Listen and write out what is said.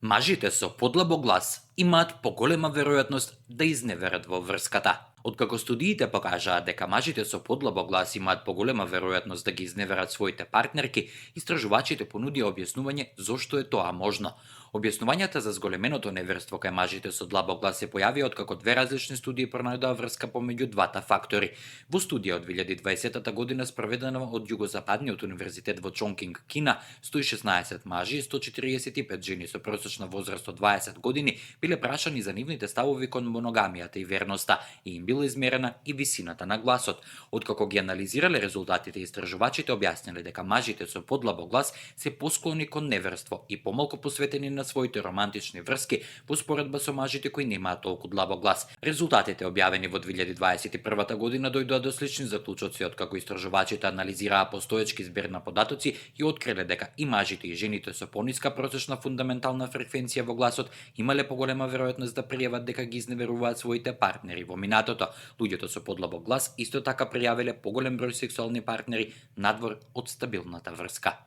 Мажите со подлабок глас имаат поголема веројатност да изневерат во врската. Откако студиите покажаат дека мажите со подлабок глас имаат поголема веројатност да ги изневерат своите партнерки, истражувачите понудија објаснување зошто е тоа можно. Објаснувањата за зголеменото неверство кај мажите со длабок глас се појавија откако две различни студии пронајдоа врска помеѓу двата фактори. Во студија од 2020 година спроведена од Југозападниот универзитет во Чонкинг, Кина, 116 мажи и 145 жени со просечна возраст од 20 години биле прашани за нивните ставови кон моногамијата и верноста и им била измерена и висината на гласот. Откако ги анализирале резултатите, истражувачите објасниле дека мажите со подлабок глас се посклони кон неверство и помалку посветени на своите романтични врски во споредба со мажите кои немаат толку длабок глас. Резултатите објавени во 2021 година дојдоа до слични заклучоци откако истражувачите анализираа постоечки збир на податоци и откриле дека и мажите и жените со пониска просечна фундаментална фреквенција во гласот имале поголема веројатност да пријават дека ги изневеруваат своите партнери во минатото. Луѓето со подлабок глас исто така пријавиле поголем број сексуални партнери надвор од стабилната врска.